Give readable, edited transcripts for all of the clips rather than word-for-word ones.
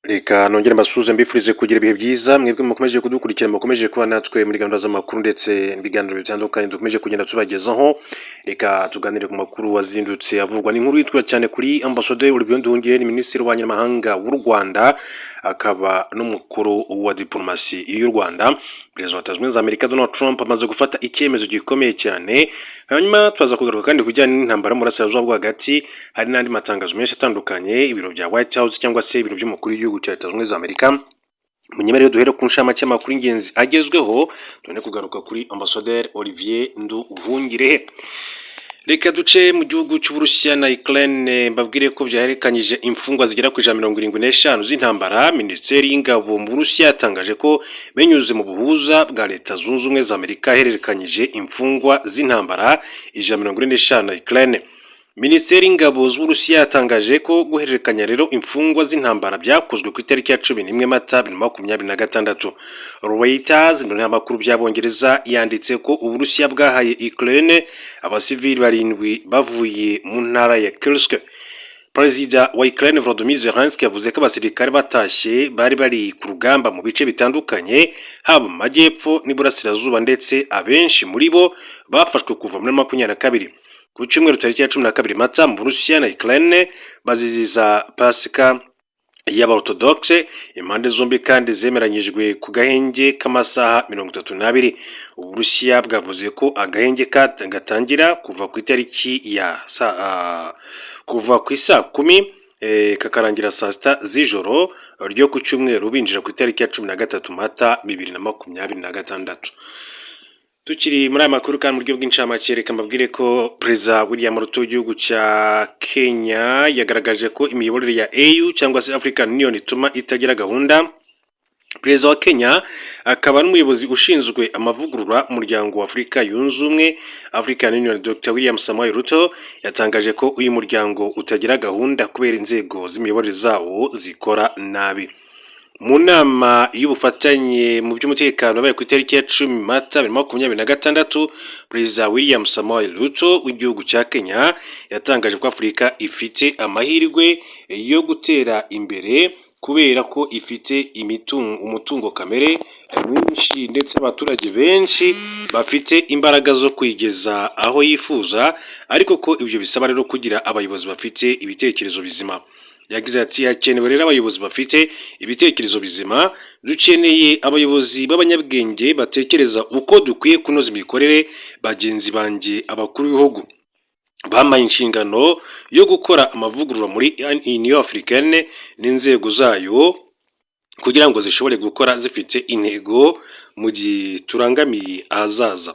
Reka nongere mbasuhuze, mbifurize kugira ibihe byiza, mwebwe mukomeje kudukurikira, mukomeje kuba natwe muri gahunda z'amakuru ndetse n'ibiganiro bitandukanye dukomeje kugenda tubagezaho. Reka tuganire ku makuru wazindutse avugwa. Ni inkuru yitwa cyane kuri Ambasaderi Olivier Nduhungirehe, ni Minisitiri w'Ububanyi n'Amahanga w'u Rwanda, akaba n'umukuru wa diplomasi y'u Rwanda. Perezida wa Leta Zunze Ubumwe za Amerika Donald Trump amaze gufata icyemezo gikomeye cyane. Hanyuma turaza kugaruka kandi ku bijyanye n'intambara mu burasirazuba bwo hagati. Hari n'andi matangazo menshi atandukanye, ibiro bya White House cyangwa se ibiro by'umukuru w'igihugu cya Leta Zunze Ubumwe za Amerika. Munyemerere duhere ku nshamake y'amakuru y'ingenzi agezweho, tubone kugaruka kuri Ambasaderi Olivier Nduhungirehe. Reka duce mu gihugu cy'Uburusiya na Ukraine, mbabwire ko byaherekanyije imfungwa zigera ku 175 z'intambara. Minisiteri y'Ingabo mu Burusiya yatangaje ko binyuze mu buhuza bwa Leta Zunze Ubumwe za Amerika yahererekanyije imfungwa z'intambara 145 na Ukraine. Minisiteri y'Ingabo z'Uburusiya yatangaje ko guhererekanya rero imfungwa z'intambara byakozwe ku itariki ya 11 Mata 2026. Reuters, amakuru by'Abongereza, yanditse ko Uburusiya bwahaye Ukraine abasivili barindwi bavuye mu ntara ya Kursk. Perezida wa Ukraine Volodymyr Zelensky yavuze ko abasirikare batashye bari bari ku rugamba mu bice bitandukanye, haba mu majyepfo n'iburasirazuba, ndetse abenshi muri bo bafashwe kuva muri 22. Ku cyumweru tariki ya 12 Mata, mu Burusiya na Ukraine baziziza Pasika y'Abaorthodoxe. Impande zombi kandi zemeranyijwe ku gahenge k'amasaha 32. Uburusiya bwavuze ko agahenge gatangira kuva ku itariki ya kuva ku isaa 10, kakarangira saa 6 z'ijoro ryo ku cyumweru binjira ku itariki ya 13 Mata 2026. Tukiri muri aya makuru kandi mu buryo bw'incamake, reka mbabwire ko Perezida William Ruto w'igihugu cya Kenya yagaragaje ko imiyoborere ya AU cyangwa se African Union ituma itagira gahunda. Perezida wa Kenya akaba n'umuyobozi ushinzwe amavugurura mu muryango wa Afurika Yunze Ubumwe, African Union, Dr William Samoei Ruto, yatangaje ko uyu muryango utagira gahunda kubera inzego z'imiyoborere zawo zikora nabi. Mu nama y'ubufatanye mu by'umutekano yabaye ku itariki ya 10 Mata 2026, Perezida William Samoei Ruto w'igihugu cya Kenya yatangaje ko Afurika ifite amahirwe yo gutera imbere kubera ko ifite umutungo kamere mwinshi ndetse abaturage benshi bafite imbaraga zo kuyigeza aho yifuza, ariko ko ibyo bisaba rero kugira abayobozi bafite ibitekerezo bizima. Yagize ati: "Hakenewe rero abayobozi bafite ibitekerezo bizima. Dukeneye abayobozi b'abanyabwenge batekereza uko dukwiye kunoza imikorere. Bagenzi banjye abakuru b'ibihugu bampaye inshingano yo gukora amavugurura muri Union Africaine n'inzego zayo kugira ngo zishobore gukora zifite intego mu gihe turangamiye ahazaza."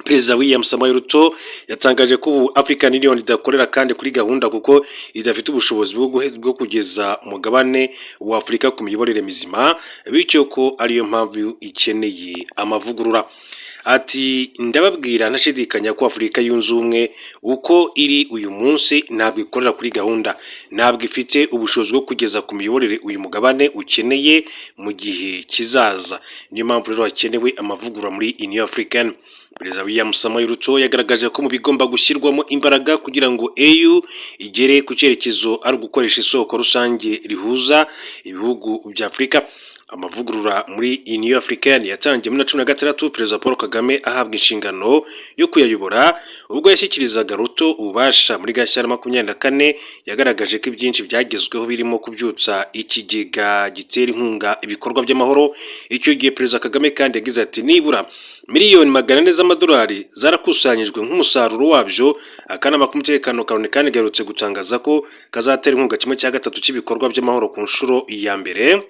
Perezida William Samoei Ruto yatangaje ko ubu African Union idakorera kandi kuri gahunda kuko idafite ubushobozi bwo kugeza umugabane wa Afurika ku miyoborere mizima, bityo ko ariyo mpamvu ikeneye amavugurura. Ati: "Ndababwira ntashidikanya ko Afurika Yunze Ubumwe uko iri uyu munsi ntabwo ikorera kuri gahunda, ntabwo ifite ubushobozi bwo kugeza ku miyoborere uyu mugabane ukeneye mu gihe kizaza. Niyo mpamvu rero hakenewe amavugurura muri Union Africaine." Perezida William Samoei Ruto yagaragaje ko mu bigomba gushyirwamo imbaraga kugira ngo AU igere ku cyerekezo ari ugukoresha isoko rusange rihuza ibihugu bya Afurika. Amavugurura muri Union Africaine yatangiye muri 2016, Perezida Paul Kagame ahabwa inshingano yo kuyayobora. Ubwo yashyikirizaga Ruto ububasha muri Gashyantare 24, yagaragaje ko ibyinshi byagezweho birimo kubyutsa ikigega gitera inkunga ibikorwa by'amahoro. Icyo gihe Perezida Kagame kandi yagize ati: "Nibura miliyoni 400 z'amadolari zarakusanyijwe nk'umusaruro wabyo." Akanama k'umutekano ka Loni kandi gaherutse gutangaza ko kazatera inkunga 1/3 cy'ibikorwa by'amahoro ku nshuro ya mbere.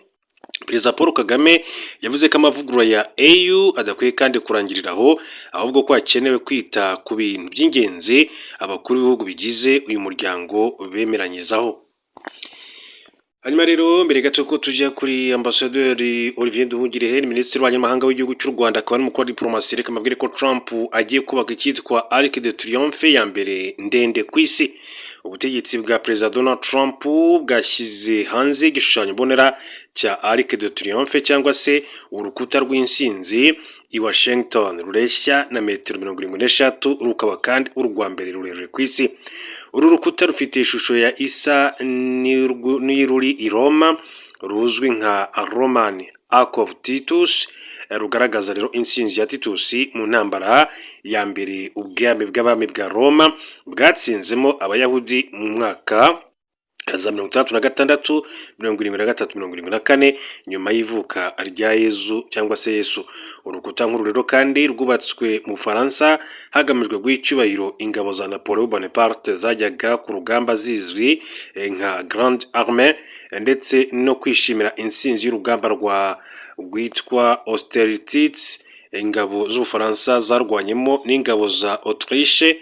Perezida Paul Kagame yavuze ko amavugurura ya AU adakwiye kandi kurangirira aho, ahubwo ko hakenewe kwita ku bintu by'ingenzi abakuru b'ibihugu bigize uyu muryango bemeranyizaho. Hanyuma rero, mbere gato ko tujya kuri Ambasaderi Olivier Nduhungirehe, Minisitiri w'Abanyamahanga w'igihugu cy'u Rwanda akaba n'umukuru wa diplomasi, reka mbabwire ko Trump agiye kubaka icyitwa Arc de Triomphe ya mbere ndende ku isi. Ubutegetsi bwa Perezida Donald Trump bwashyize hanze igishushanyo mbonera cya Arc de Triomphe cyangwa se urukuta rw'intsinzi i Washington, rureshya na metero 73, rukaba kandi urwa mbere rurerure ku isi. Uru rukuta rufite ishusho ya isa n'iruri i Roma, ruzwi nka Roman Arch of Titus, rugaragaza rero intsinzi ya Titus mu ntambara ya mbere ubwami bw'abami bwa Roma bwatsinzemo Abayahudi mu mwaka za 66, 73, 74 nyuma y'ivuka rya Yezu cyangwa se Yesu. Urukuta nk'uru rero kandi rwubatswe mu Bufaransa hagamijwe guha icyubahiro ingabo za Napoleon Bonaparte zajyaga ku rugamba zizwi nka Grande Armée, ndetse no kwishimira intsinzi y'urugamba rwa rwitwa Austerlitz ingabo z'Ubufaransa zarwanyemo n'ingabo za Autriche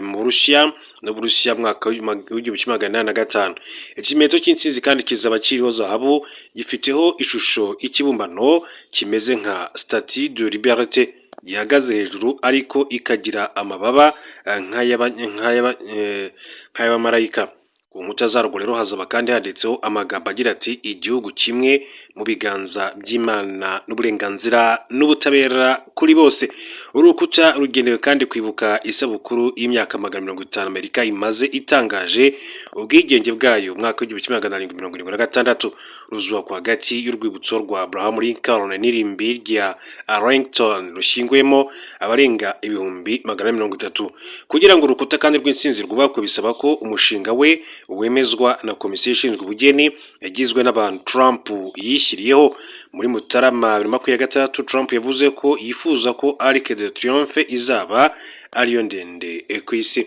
mu Burusiya n'Uburusiya mwaka w'1805. Ikimenyetso cy'intsinzi kandi kizaba kiriho zahabu, gifiteho ishusho y'ikibumbano kimeze nka Statue de Liberté gihagaze hejuru, ariko ikagira amababa nk'ay'abamarayika. Ku nkuta zarwo rero hazaba kandi handitseho amagambo agira ati: "Igihugu kimwe mu biganza by'Imana n'uburenganzira n'ubutabera kuri bose." Uru rukuta rugenewe kandi kwibuka isabukuru y'imyaka 150 Amerika imaze itangaje ubwigenge bwayo, umwaka w'1776. Ruzubakwa hagati y'urwibutso rwa Abraham Lincoln n'irimbi rya Arlington rushyinguyemo abarenga 430,000. Kugira ngo urukuta kandi rw'intsinzi rwubakwe, bisaba ko umushinga we wemezwa na komisiyo ishinzwe ubugeni yagizwe n'abantu Trump yishyiriyeho. Muri Mutarama 2026, Trump yavuze ko yifuza ko Arc de Triomphe izaba ariyo ndende ku isi.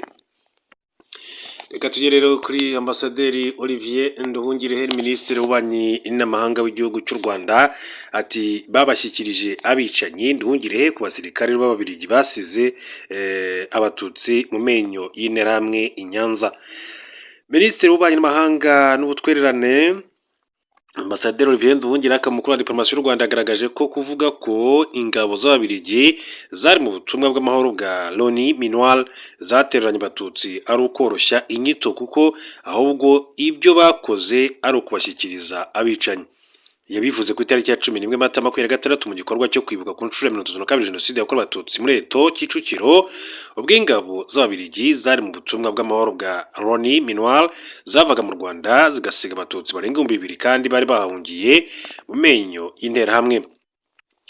Reka tujye rero kuri Ambasaderi Olivier Nduhungirehe, Minisitiri w'Ububanyi n'Amahanga w'igihugu cy'u Rwanda, ati: "Babashyikirije abicanyi." Nduhungirehe ku basirikare b'Ababiligi basize Abatutsi mu menyo y'Interahamwe i Nyanza. Minisitiri w'Ububanyi n'Amahanga n'Ubutwererane, Ambasaderi Olivier Nduhungirehe, mukuru wa diplomasi y'u Rwanda, yagaragaje ko kuvuga ko ingabo z'Ababiligi zari mu butumwa bw'amahoro bwa Loni MINUAR zatereranye Abatutsi ari ukoroshya inyito, kuko ahubwo ibyo bakoze ari ukubashyikiriza abicanyi. Yabivuze ku itariki ya 11 Mata 26 mu gikorwa cyo kwibuka ku nshuro ya 32 Jenoside yakorewe Abatutsi muri ETO Kicukiro, ubwo ingabo z'Ababiligi zari mu butumwa bw'amahoro bwa Loni MINUAR zavaga mu Rwanda zigasiga Abatutsi barenga 2000 kandi bari bahungiye mu menyo y'Interahamwe.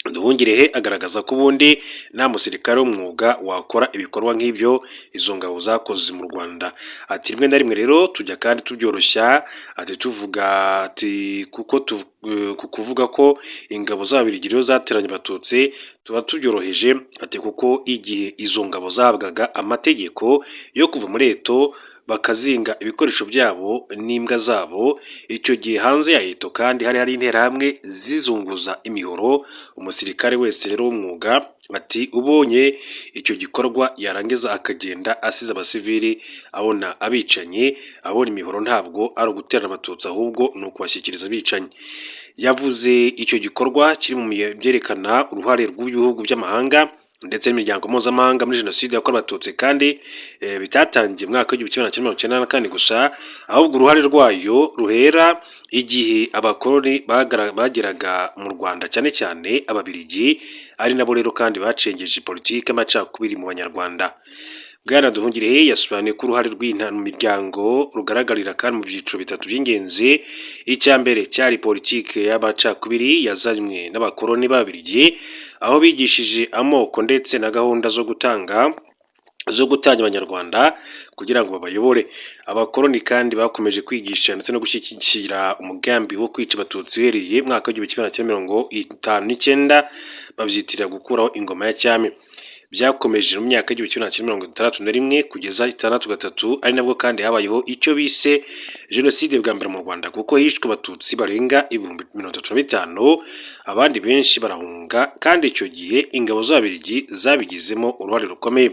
Nduhungirehe agaragaza ko ubundi nta musirikare w'umwuga wakora ibikorwa nk'ibyo izo ngabo zakoze mu Rwanda. Ati: "Rimwe na rimwe rero tujya kandi tubyoroshya," ati, "tuvuga ati kuko ku kuvuga ko ingabo z'Ababiligi rero zateranye Abatutsi tuba tubyoroheje," ati, "kuko igihe izo ngabo zahabwaga amategeko yo kuva muri ETO bakazinga ibikoresho byabo n'imbwa zabo, icyo gihe hanze ya ETO kandi hari hari Interahamwe zizunguza imihoro. Umusirikare wese rero w'umwuga," ati, "ubonye icyo gikorwa yarangiza akagenda asize abasivili, abona abicanyi, abona imihoro, ntabwo ari uguterana Abatutsi, ahubwo ni ukubashyikiriza abicanyi." Yavuze icyo gikorwa kiri mu byerekana uruhare rw'ibihugu by'amahanga ndetse n'imiryango mpuzamahanga muri Jenoside yakorewe Abatutsi, kandi bitatangiye mu mwaka w'1994 gusa, ahubwo uruhare rwayo ruhera igihe abakoloni bageraga mu Rwanda, cyane cyane Ababiligi, ari nabo rero kandi bacengeje politiki y'amacakubiri mu Banyarwanda. Bwana Nduhungirehe yasobanuye ko uruhare rw'imiryango rugaragarira kandi mu byiciro bitatu by'ingenzi. Icya mbere cyari politiki y'amacakubiri yazanywe n'abakoloni b'Ababiligi, aho bigishije amoko ndetse na gahunda zo gutanya Abanyarwanda kugira ngo babayobore. Abakoloni kandi bakomeje kwigisha ndetse no gushyigikira umugambi wo kwica Abatutsi uhereye mu mwaka w'1959, babyitirira gukuraho ingoma ya cyami. Byakomeje mu myaka y'1961 kugeza 63, ari nabwo kandi habayeho icyo bise Jenoside bwa mbere mu Rwanda, kuko hishwe Abatutsi barenga 35,000, abandi benshi barahunga, kandi icyo gihe ingabo z'Ababiligi zabigizemo uruhare rukomeye.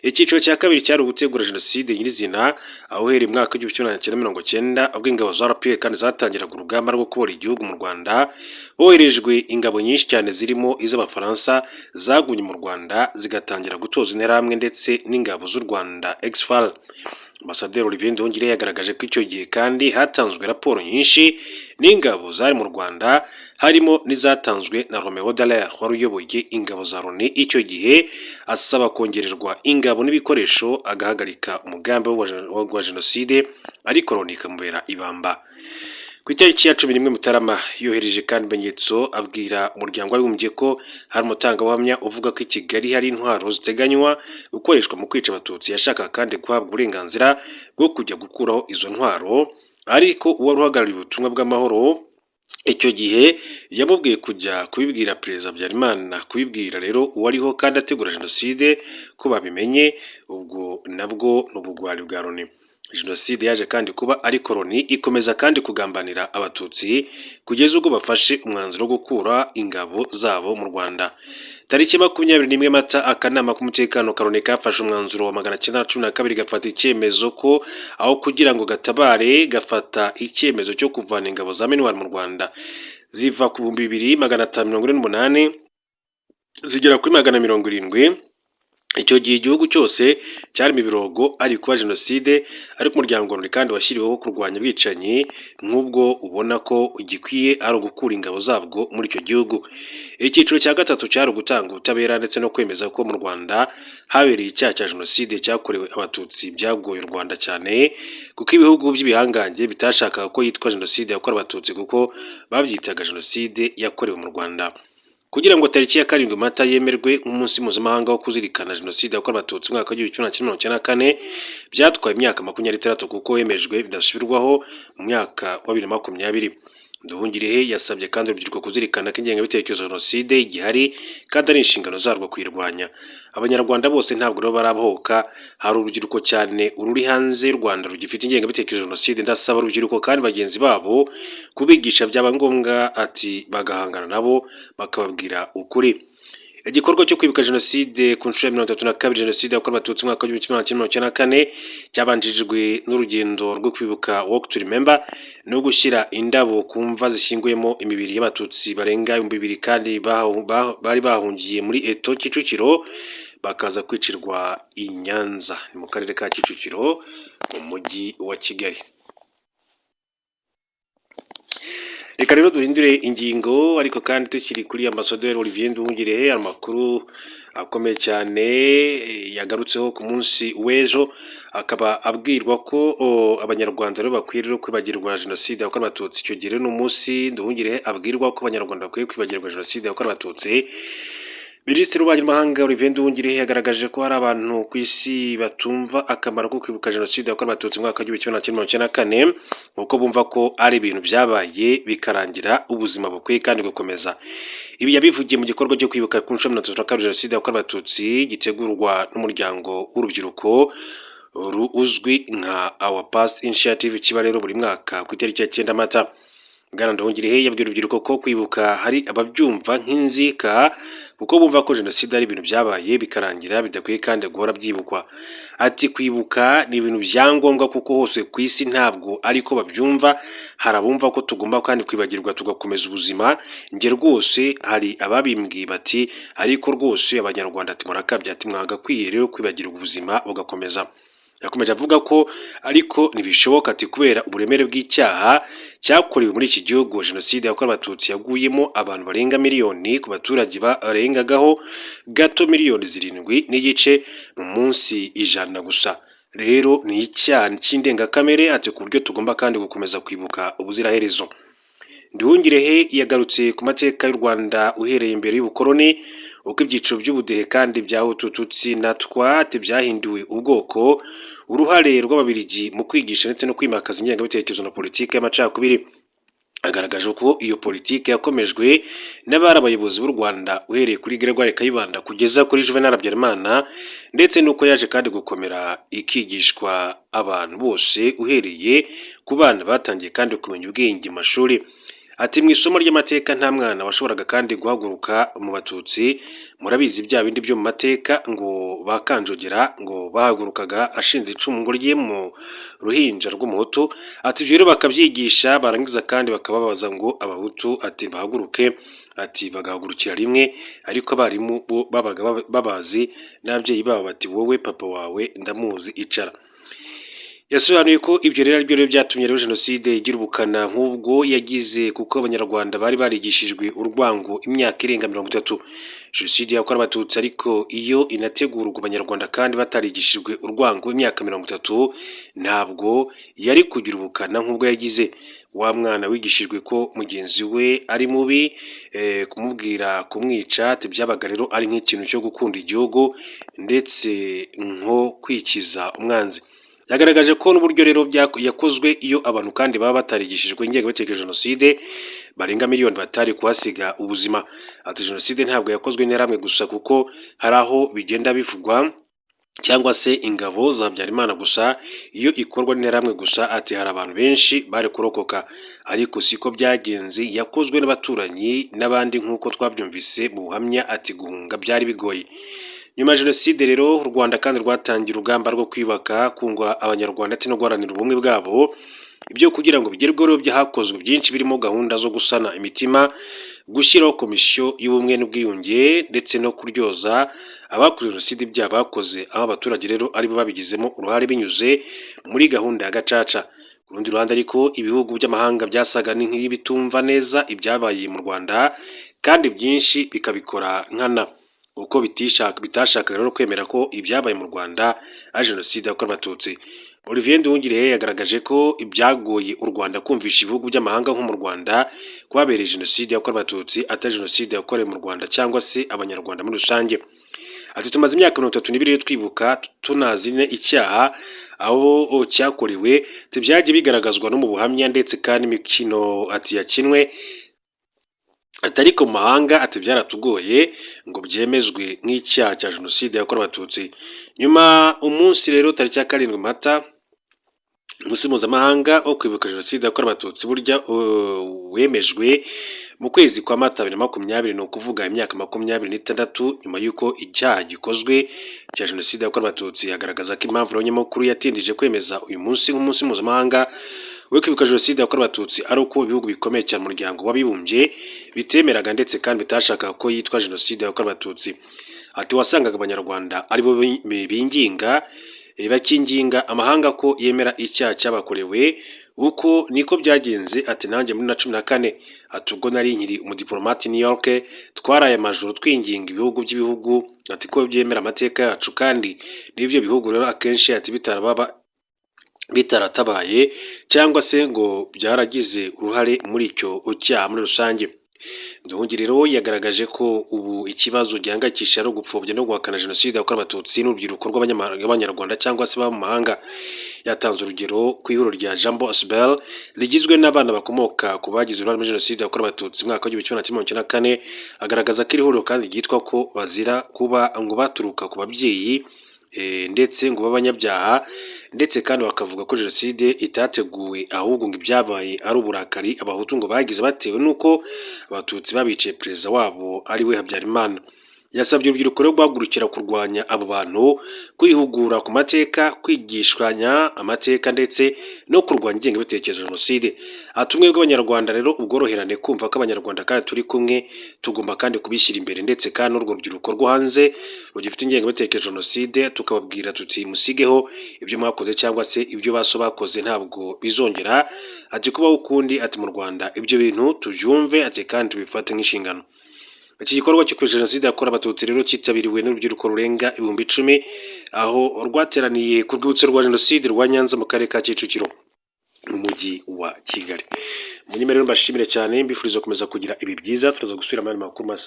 Icyiciro cya kabiri cyari ugutegura Jenoside nyirizina, aho uhereye mu mwaka w'1990, ubwo ingabo za RPA kandi zatangiraga urugamba rwo kubohora igihugu mu Rwanda, boherejwe ingabo nyinshi cyane zirimo iz'Abafaransa zagumye mu Rwanda zigatangira gutoza Interahamwe ndetse n'ingabo z'u Rwanda ex-FAR. Ambasaderi Olivier Nduhungirehe yagaragaje ko icyo gihe kandi hatanzwe raporo nyinshi n'ingabo zari mu Rwanda, harimo n'izatanzwe na Romeo Dallaire wari uyoboye ingabo za Loni icyo gihe, asaba kongererwa ingabo n'ibikoresho, agahagarika umugambi wa jenoside, ariko Loni ikamubera ibamba. Ku itariki ya 11 Mutarama yohereje kandi ibimenyetso abwira Umuryango w'Abibumbye ko hari umutangabuhamya uvuga ko i Kigali hari intwaro ziteganywa gukoreshwa mu kwica Abatutsi. Yashakaga kandi guhabwa uburenganzira bwo kujya gukuraho izo ntwaro, ariko uwari uhagarariye ubutumwa bw'amahoro icyo gihe yamubwiye kujya kubibwira Perezida Habyarimana. Kubibwira rero uwariho kandi ategura jenoside ko babimenye, ubwo nabwo ni ubugwari bwa Loni. Jenoside yaje kandi kuba, ariko Loni ikomeza kandi kugambanira Abatutsi kugeza ubwo bafashe umwanzuro wo gukura ingabo zabo mu Rwanda. Tariki 21 Mata, akanama k'umutekano ka Loni kafashe umwanzuro wa 912, gafata icyemezo ko aho kugira ngo gatabare, gafata icyemezo cyo kuvana ingabo za MINUAR mu Rwanda, ziva ku 2548 zigera kuri 170. Icyo gihe igihugu cyose cyari mu birogo, ari kuba jenoside, ariko umuryango Loni kandi washyiriweho kurwanya ubwicanyi nk'ubwo ubona ko igikwiye ari ugukura ingabo zabwo muri icyo gihugu. Icyiciro cya gatatu cyari ugutanga ubutabera ndetse no kwemeza ko mu Rwanda habereye icyaha cya jenoside cyakorewe Abatutsi. Byagoye u Rwanda cyane kuko ibihugu by'ibihangange bitashakaga ko yitwa jenoside yakorewe Abatutsi, kuko babyitaga jenoside yakorewe mu Rwanda. Kugira ngo tariki ya 7 Mata yemerwe nk'umunsi mpuzamahanga wo kuzirikana jenoside yakorewe Abatutsi mu mwaka w'1994, byatwaye imyaka 26, kuko wemejwe bidasubirwaho mu mwaka wa 2020. Nduhungirehe yasabye kandi urubyiruko kuzirikana ko ingengabitekerezo ya jenoside igihari kandi ari inshingano zarwo kuyirwanya. Abanyarwanda bose ntabwo rero barabohoka, hari urubyiruko cyane ururi hanze y'u Rwanda rugifite ingengabitekerezo ya jenoside. Ndasaba urubyiruko kandi bagenzi babo kubigisha, byaba ngombwa ati bagahangana nabo bakababwira ukuri. Igikorwa cyo kwibuka jenoside ku nshuro ya 32, jenoside yakorewe Abatutsi mu mwaka w'1994, cyabanjirijwe n'urugendo rwo kwibuka, Walk to Remember, no gushyira indabo ku mva zishyinguyemo imibiri y'Abatutsi barenga 2000 kandi bari bahungiye muri Eto Kicukiro bakaza kwicirwa i Nyanza, ni mu karere ka Kicukiro mu mujyi wa Kigali. Reka rero duhindure ingingo, ariko kandi tukiri kuri Ambasaderi Olivier Nduhungirehe, amakuru akomeye cyane yagarutseho ku munsi w'ejo, akaba abwirwa ko Abanyarwanda rero bakwiye rero kwibagirwa jenoside yakorewe Abatutsi. Icyo gihe rero ni umunsi Nduhungirehe abwirwa ko Abanyarwanda bakwiye kwibagirwa jenoside yakorewe Abatutsi. Minisitiri w'Ububanyi n'Amahanga Olivier Nduhungirehe yagaragaje ko hari abantu ku isi batumva akamaro ko kwibuka jenoside yakorewe Abatutsi mu mwaka w'1994, kuko bumva ko ari ibintu byabaye bikarangira, ubuzima bukwiye kandi gukomeza. Ibi yabivugiye mu gikorwa cyo kwibuka ku nshuro 32 jenoside yakorewe Abatutsi gitegurwa n'umuryango w'urubyiruko uzwi nka Our Past Initiative, kiba rero buri mwaka ku itariki ya 9 Mata. Bwana Nduhungirehe yabwiye urubyiruko ko kwibuka hari ababyumva nk'inzika, kuko bumva ko jenoside ari ibintu byabaye bikarangira, bidakwiye kandi guhora byibukwa. Ati kwibuka ni ibintu bya ngombwa kuko hose ku isi ntabwo ariko babyumva, hari abumva ko tugomba kandi kwibagirwa tugakomeza ubuzima. Njye rwose hari ababimbwiye bati ariko rwose Abanyarwanda ati murakabya, ati mwagakwiye rero kwibagirwa ubuzima bugakomeza. Yakomeje avuga ko ariko ntibishoboka, ati kubera uburemere bw'icyaha cyakorewe muri iki gihugu. Jenoside yakorewe Abatutsi yaguyemo abantu barenga miliyoni ku baturage barengagaho gato miliyoni 7.5 mu munsi 100 gusa. Rero ni icyaha cy'indengakamere, ati ku buryo tugomba kandi gukomeza kwibuka ubuziraherezo. Nduhungirehe yagarutse ku mateka y'u Rwanda uhereye imbere y'ubukoloni, uko ibyiciro by'ubudehe kandi bya Hutu, Tutsi na Twa byahinduwe ubwoko, uruhare rw'Ababiligi mu kwigisha ndetse no kwimakaza ingengabitekerezo na politiki y'amacakubiri. Agaragaje ko iyo politiki yakomejwe n'abari abayobozi b'u Rwanda uhereye kuri Gregoire Kayibanda kugeza kuri Juvenal Habyarimana, ndetse n'uko yaje kandi gukomera ikigishwa abantu bose uhereye ku bana batangiye kandi kumenya ubwenge mu mashuri. Ati mu isomo ry'amateka nta mwana washoboraga kandi guhaguruka mu Batutsi, murabizi bya bindi byo mu mateka ngo ba Kanjogera ngo bahagurukaga ashinze icumu ngo rye mu ruhinja rw'Umuhutu, ati ibyo rero bakabyigisha, barangiza kandi bakababaza ngo Abahutu ati bahaguruke, ati bagahagurukira rimwe, ariko abarimu bo babaga babazi n'ababyeyi babo, bati wowe papa wawe ndamuzi icara. Yasobanuye ko ibyo rero aribyo rero byatumye rero jenoside igira ubukana nk'ubwo yagize, kuko Abanyarwanda bari barigishijwe urwango imyaka irenga 30. Jenoside yakorewe Abatutsi ariko iyo inategurwa Abanyarwanda kandi batarigishijwe urwango imyaka 30, ntabwo yari kugira ubukana nk'ubwo yagize. Wa mwana wigishijwe ko mugenzi we ari mubi, kumubwira kumwica byabaga rero ari nk'ikintu cyo gukunda igihugu ndetse nko kwikiza umwanzi. Yagaragaje ko n'uburyo rero yakozwe, iyo abantu kandi baba batarigishijwe ingengabitekerezo ya jenoside, barenga miliyoni batari kuhasiga ubuzima. Ati: "Jenoside ntabwo yakozwe n'Interahamwe gusa, kuko hari aho bigenda bivugwa, cyangwa se ingabo za Habyarimana gusa. Iyo ikorwa n'Interahamwe gusa," ati, "hari abantu benshi bari kurokoka, ariko siko byagenze. Yakozwe n'abaturanyi n'abandi nk'uko twabyumvise mu buhamya." Ati: "Guhunga byari bigoye." Nyuma ya jenoside rero, u Rwanda kandi rwatangiye urugamba rwo kwiyubaka, kunga Abanyarwanda ndetse no guharanira ubumwe bwabo. Ibyo kugira ngo bigerweho rero, hakozwe byinshi birimo gahunda zo gusana imitima, gushyiraho komisiyo y'ubumwe n'ubwiyunge ndetse no kuryoza abakoze jenoside ibyaha bakoze, aho abaturage rero aribo babigizemo uruhare binyuze muri gahunda ya Gacaca. Ku rundi ruhande ariko, ibihugu by'amahanga byasaga nk'ibitumva neza ibyabaye mu Rwanda, kandi byinshi bikabikora nkana, kuko bitashakaga rero kwemera ko ibyabaye mu Rwanda ari jenoside yakorewe Abatutsi. Olivier Nduhungirehe yagaragaje ko ibyagoye u Rwanda kumvisha ibihugu by'amahanga nko mu Rwanda kuhabereye jenoside yakorewe Abatutsi atari jenoside yakorewe mu Rwanda cyangwa se Abanyarwanda muri rusange. Ati: "Tumaze imyaka 32 twibuka, tunazi icyaha aho cyakorewe. Byagiye bigaragazwa no mu buhamya ndetse kandi imikino," ati, "yakinwe." Ati: "Ariko mu mahanga," ati, "byaratugoye ngo byemezwe nk'icyaha cya jenoside yakorewe Abatutsi." Nyuma umunsi rero tariki ya 7 Mata, umunsi mpuzamahanga wo kwibuka jenoside yakorewe Abatutsi, burya wemejwe mu kwezi kwa Mata 2020, ni ukuvuga imyaka 26 nyuma y'uko icyaha gikozwe cya jenoside yakorewe Abatutsi. Agaragaza ko impamvu rero nyamukuru yatindije kwemeza uyu munsi nk'umunsi mpuzamahanga wo kwibuka jenoside yakorewe Abatutsi ari uko ibihugu bikomeye cyane mu Muryango w'Abibumbye bitemeraga ndetse kandi bitashakaga ko yitwa jenoside yakorewe Abatutsi. Ati: "Wasangaga Abanyarwanda aribo binginga, bakinginga amahanga ko yemera icyaha cyabakorewe. Uko niko byagenze." Ati: "Nanjye muri na 14," ati, "ubwo nari nkiri umudiplomate New York, twaraye amajoro twinginga ibihugu by'ibihugu," ati, "ko byemera amateka yacu." Kandi n'ibyo bihugu rero akenshi, ati, bitarababa bitaratabaye cyangwa se ngo byaragize uruhare muri icyo cyaha muri rusange. Nduhungirehe rero yagaragaje ko ubu ikibazo gihangayikishije ari ugupfobya no guhakana jenoside yakorewe Abatutsi n'urubyiruko rw'Abanyarwanda cyangwa se baba mu mahanga. Yatanze urugero ku ihuriro rya Jambo Asbl rigizwe n'abana bakomoka ku bagize uruhare muri jenoside yakorewe Abatutsi mu mwaka wa 1994, agaragaza ko iri huriro kandi ryitwa ko bazira kuba ngo baturuka ku babyeyi ndetse ngo b'abanyabyaha, ndetse kandi bakavuga ko jenoside itateguwe, ahubwo ngo ibyabaye ari uburakari Abahutu ngo bagize batewe n'uko Abatutsi babiciye perezida wabo ari we Habyarimana. Yasabye urubyiruko rero guhagurukira kurwanya abo bantu, kwihugura ku mateka, kwigishanya amateka ndetse no kurwanya ingengabitekerezo ya jenoside. Ati: "Ubumwe bw'Abanyarwanda rero, ubworoherane, kumva ko Abanyarwanda kandi turi kumwe, tugomba kandi kubishyira imbere, ndetse kandi n'urwo rubyiruko rwo hanze rugifite ingengabitekerezo ya jenoside tukababwira tuti musigeho ibyo mwakoze cyangwa se ibyo baso bakoze, ntabwo bizongera," ati, "kubaho ukundi," ati, "mu Rwanda. Ibyo bintu tubyumve," ati, "kandi tubifate nk'inshingano." Iki gikorwa cyo kwibuka jenoside yakorewe Abatutsi rero cyitabiriwe n'urubyiruko rurenga 10,000, aho rwateraniye ku rwibutso rwa jenoside rwa Nyanza mu karere ka Kicukiro mu mujyi wa Kigali. Munyemere rero mbashimire cyane, mbifuriza gukomeza kugira ibi byiza. Turaza gusubira mu yandi makuru masa.